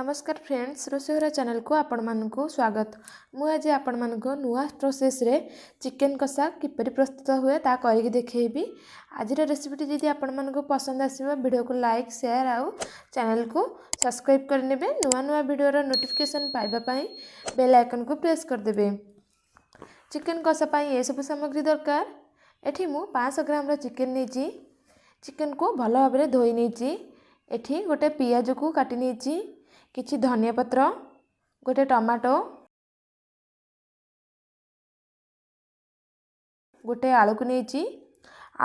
ନମସ୍କାର ଫ୍ରେଣ୍ଡସ୍, ରୋଷେଇଘର ଚ୍ୟାନେଲକୁ ଆପଣମାନଙ୍କୁ ସ୍ୱାଗତ। ମୁଁ ଆଜି ଆପଣମାନଙ୍କୁ ନୂଆ ପ୍ରୋସେସ୍ରେ ଚିକେନ୍ କଷା କିପରି ପ୍ରସ୍ତୁତ ହୁଏ ତା କରିକି ଦେଖେଇବି। ଆଜିର ରେସିପିଟି ଯଦି ଆପଣମାନଙ୍କୁ ପସନ୍ଦ ଆସିବ, ଭିଡ଼ିଓକୁ ଲାଇକ୍, ସେୟାର ଆଉ ଚ୍ୟାନେଲକୁ ସବସ୍କ୍ରାଇବ୍ କରିନେବେ। ନୂଆ ନୂଆ ଭିଡ଼ିଓର ନୋଟିଫିକେସନ୍ ପାଇବା ପାଇଁ ବେଲ୍ ଆଇକନ୍କୁ ପ୍ରେସ୍ କରିଦେବେ। ଚିକେନ୍ କଷା ପାଇଁ ଏସବୁ ସାମଗ୍ରୀ ଦରକାର। ଏଠି ମୁଁ 500 ଗ୍ରାମର ଚିକେନ୍ ନେଇଛି। ଚିକେନ୍କୁ ଭଲ ଭାବରେ ଧୋଇ ନେଇଛି। ଏଠି ଗୋଟେ ପିଆଜକୁ କାଟି ନେଇଛି, କିଛି ଧନିଆ ପତ୍ର, ଗୋଟେ ଟମାଟୋ, ଗୋଟେ ଆଳୁକୁ ନେଇଛି।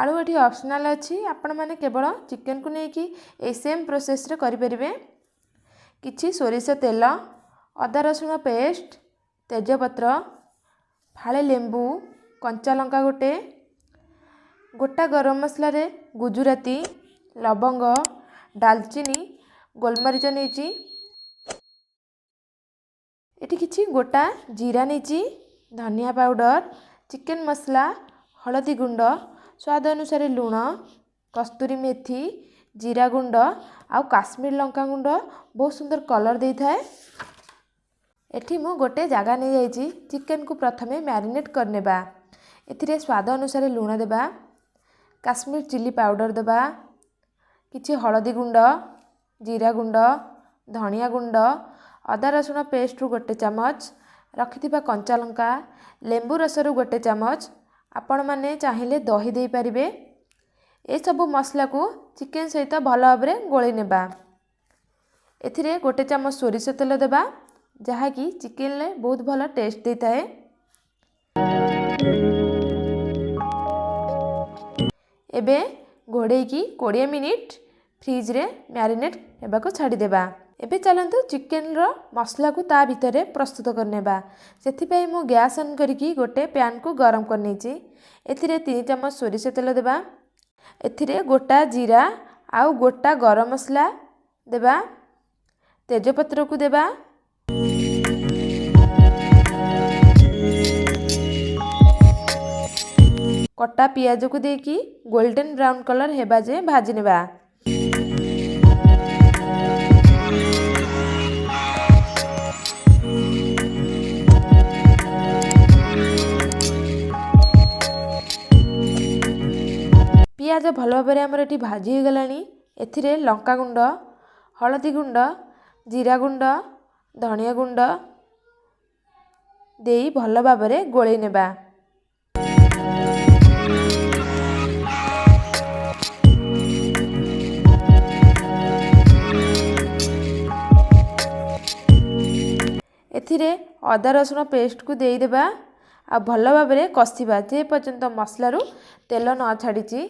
ଆଳୁ ଏଠି ଅପସନାଲ୍ ଅଛି, ଆପଣମାନେ କେବଳ ଚିକେନ୍କୁ ନେଇକି ଏଇ ସେମ୍ ପ୍ରୋସେସ୍ରେ କରିପାରିବେ। କିଛି ସୋରିଷ ତେଲ, ଅଦା ରସୁଣ ପେଷ୍ଟ, ତେଜପତ୍ର, ଫାଳେ ଲେମ୍ବୁ, କଞ୍ଚା ଲଙ୍କା ଗୋଟେ, ଗୋଟା ଗରମ ମସଲାରେ ଗୁଜୁରାତି, ଲବଙ୍ଗ, ଡାଲଚିନି, ଗୋଲମରିଚ ନେଇଛି। ଏଠି କିଛି ଗୋଟା ଜିରା ନେଇଛି, ଧନିଆ ପାଉଡ଼ର, ଚିକେନ୍ ମସଲା, ହଳଦୀ ଗୁଣ୍ଡ, ସ୍ୱାଦ ଅନୁସାରେ ଲୁଣ, କସ୍ତୁରୀ ମେଥି, ଜିରା ଗୁଣ୍ଡ ଆଉ କାଶ୍ମୀର ଲଙ୍କା ଗୁଣ୍ଡ ବହୁତ ସୁନ୍ଦର କଲର୍ ଦେଇଥାଏ। ଏଠି ମୁଁ ଗୋଟେ ଜାଗା ନେଇଯାଇଛି। ଚିକେନ୍କୁ ପ୍ରଥମେ ମ୍ୟାରିନେଟ୍ କରିନେବା। ଏଥିରେ ସ୍ୱାଦ ଅନୁସାରେ ଲୁଣ ଦେବା, କାଶ୍ମୀର ଚିଲି ପାଉଡ଼ର ଦେବା, କିଛି ହଳଦୀ ଗୁଣ୍ଡ, ଜିରା ଗୁଣ୍ଡ, ଧନିଆ ଗୁଣ୍ଡ, ଅଦା ରସୁଣ ପେଷ୍ଟରୁ ଗୋଟେ ଚାମଚ, ରଖିଥିବା କଞ୍ଚା ଲଙ୍କା, ଲେମ୍ବୁ ରସରୁ ଗୋଟେ ଚାମଚ। ଆପଣମାନେ ଚାହିଁଲେ ଦହି ଦେଇପାରିବେ। ଏସବୁ ମସଲାକୁ ଚିକେନ୍ ସହିତ ଭଲ ଭାବରେ ଗୋଳେଇ ନେବା। ଏଥିରେ ଗୋଟେ ଚାମଚ ସୋରିଷ ତେଲ ଦେବା, ଯାହାକି ଚିକେନ୍ରେ ବହୁତ ଭଲ ଟେଷ୍ଟ ଦେଇଥାଏ। ଏବେ ଘୋଡ଼େଇକି 20 ମିନିଟ୍ ଫ୍ରିଜ୍ରେ ମ୍ୟାରିନେଟ୍ ହେବାକୁ ଛାଡ଼ିଦେବା। ଏବେ ଚାଲନ୍ତୁ ଚିକେନ୍ର ମସଲାକୁ ତା ଭିତରେ ପ୍ରସ୍ତୁତ କରିନେବା। ସେଥିପାଇଁ ମୁଁ ଗ୍ୟାସ୍ ଅନ୍ କରିକି ଗୋଟେ ପ୍ୟାନ୍କୁ ଗରମ କରିନେଇଛି। ଏଥିରେ 3 ଚାମଚ ସୋରିଷ ତେଲ ଦେବା। ଏଥିରେ ଗୋଟା ଜିରା ଆଉ ଗୋଟା ଗରମ ମସଲା ଦେବା, ତେଜପତ୍ରକୁ ଦେବା। କଟା ପିଆଜକୁ ଦେଇକି ଗୋଲ୍ଡେନ୍ ବ୍ରାଉନ୍ କଲର୍ ହେବା ଯାଏଁ ଭାଜି ନେବା। ପିଆଜ ଭଲ ଭାବରେ ଆମର ଏଠି ଭାଜି ହୋଇଗଲାଣି। ଏଥିରେ ଲଙ୍କା ଗୁଣ୍ଡ, ହଳଦୀ ଗୁଣ୍ଡ, ଜିରା ଗୁଣ୍ଡ, ଧନିଆ ଗୁଣ୍ଡ ଦେଇ ଭଲ ଭାବରେ ଗୋଳେଇ ନେବା। ଏଥିରେ ଅଦା ରସୁଣ ପେଷ୍ଟକୁ ଦେଇଦେବା ଆଉ ଭଲ ଭାବରେ କଷିବା ଯେ ପର୍ଯ୍ୟନ୍ତ ମସଲାରୁ ତେଲ ନ ଛାଡ଼ିଛି।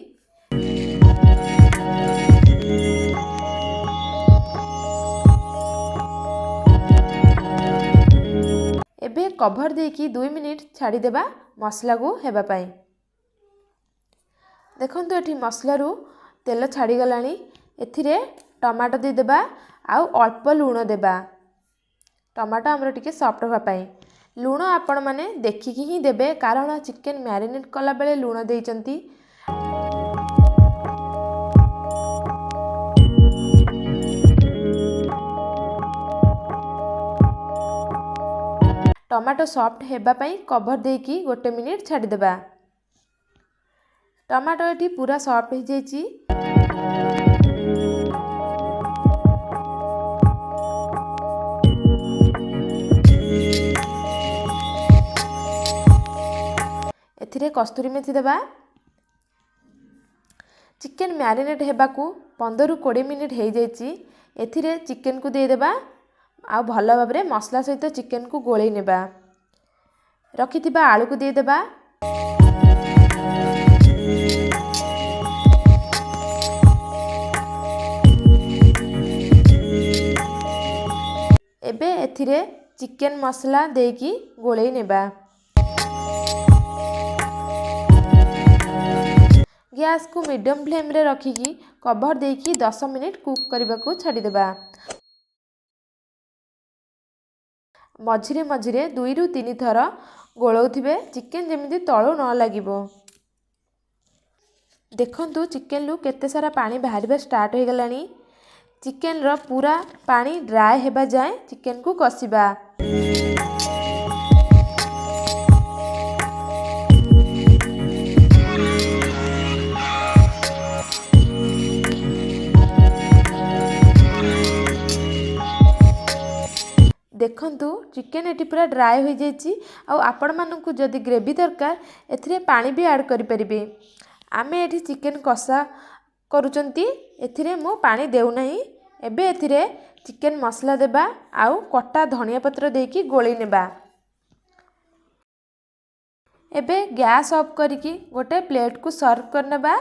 ଏବେ କଭର୍ ଦେଇକି 2 ମିନିଟ୍ ଛାଡ଼ିଦେବା ମସଲାକୁ ହେବା ପାଇଁ। ଦେଖନ୍ତୁ, ଏଠି ମସଲାରୁ ତେଲ ଛାଡ଼ିଗଲାଣି। ଏଥିରେ ଟମାଟୋ ଦେଇଦେବା ଆଉ ଅଳ୍ପ ଲୁଣ ଦେବା, ଟମାଟୋ ଆମର ଟିକେ ସଫ୍ଟ ହେବା ପାଇଁ। ଲୁଣ ଆପଣମାନେ ଦେଖିକି ହିଁ ଦେବେ, କାରଣ ଚିକେନ୍ ମ୍ୟାରିନେଟ୍ କଲାବେଳେ ଲୁଣ ଦେଇଛନ୍ତି। ଟମାଟୋ ସଫ୍ଟ ହେବା ପାଇଁ କଭର୍ ଦେଇକି 1 ମିନିଟ୍ ଛାଡ଼ିଦେବା। ଟମାଟୋ ଏଠି ପୁରା ସଫ୍ଟ ହେଇଯାଇଛି। ଏଥିରେ କସ୍ତୁରୀ ମେଥି ଦେବା। ଚିକେନ୍ ମ୍ୟାରିନେଟ୍ ହେବାକୁ 15ରୁ 20 ମିନିଟ୍ ହେଇଯାଇଛି। ଏଥିରେ ଚିକେନ୍କୁ ଦେଇଦେବା ଆଉ ଭଲ ଭାବରେ ମସଲା ସହିତ ଚିକେନ୍କୁ ଗୋଳେଇ ନେବା। ରଖିଥିବା ଆଳୁକୁ ଦେଇଦେବା। ଏବେ ଏଥିରେ ଚିକେନ୍ ମସଲା ଦେଇକି ଗୋଳେଇ ନେବା। ଗ୍ୟାସ୍କୁ ମିଡ଼ିୟମ୍ ଫ୍ଲେମ୍ରେ ରଖିକି କଭର୍ ଦେଇକି 10 ମିନିଟ୍ କୁକ୍ କରିବାକୁ ଛାଡ଼ିଦେବା। ମଝିରେ ମଝିରେ 2ରୁ 3 ଥର ଗୋଳଉଥିବେ, ଚିକେନ୍ ଯେମିତି ତଳୁ ନ ଲାଗିବ। ଦେଖନ୍ତୁ, ଚିକେନ୍ରୁ କେତେ ସାରା ପାଣି ବାହାରିବା ଷ୍ଟାର୍ଟ ହୋଇଗଲାଣି। ଚିକେନର ପୁରା ପାଣି ଡ୍ରାଏ ହେବା ଯାଏଁ ଚିକେନକୁ କଷିବା। ଦେଖନ୍ତୁ, ଚିକେନ୍ ଏଠି ପୁରା ଡ୍ରାଏ ହୋଇଯାଇଛି। ଆଉ ଆପଣମାନଙ୍କୁ ଯଦି ଗ୍ରେଭି ଦରକାର, ଏଥିରେ ପାଣି ବି ଆଡ଼୍ କରିପାରିବେ। ଆମେ ଏଠି ଚିକେନ୍ କଷା କରୁଛନ୍ତି, ଏଥିରେ ମୁଁ ପାଣି ଦେଉନାହିଁ। ଏବେ ଏଥିରେ ଚିକେନ୍ ମସଲା ଦେବା ଆଉ କଟା ଧନିଆ ପତ୍ର ଦେଇକି ଗୋଳେଇ ନେବା। ଏବେ ଗ୍ୟାସ୍ ଅଫ୍ କରିକି ଗୋଟେ ପ୍ଲେଟ୍କୁ ସର୍ଭ କରିନେବା।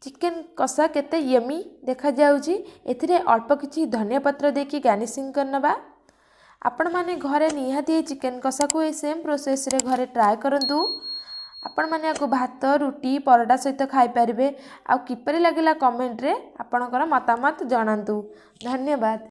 ଚିକେନ୍ କଷା କେତେ ୟମି ଦେଖାଯାଉଛି। ଏଥିରେ ଅଳ୍ପ କିଛି ଧନିଆ ପତ୍ର ଦେଇକି ଗାର୍ନିସିଂ କରିନେବା। ଆପଣମାନେ ଘରେ ନିହାତି ଏହି ଚିକେନ୍ କଷାକୁ ଏହି ସେମ୍ ପ୍ରୋସେସ୍ରେ ଘରେ ଟ୍ରାଏ କରନ୍ତୁ। ଆପଣମାନେ ୟାକୁ ଭାତ, ରୁଟି, ପରଟା ସହିତ ଖାଇପାରିବେ। ଆଉ କିପରି ଲାଗିଲା, କମେଣ୍ଟରେ ଆପଣଙ୍କର ମତାମତ ଜଣାନ୍ତୁ। ଧନ୍ୟବାଦ।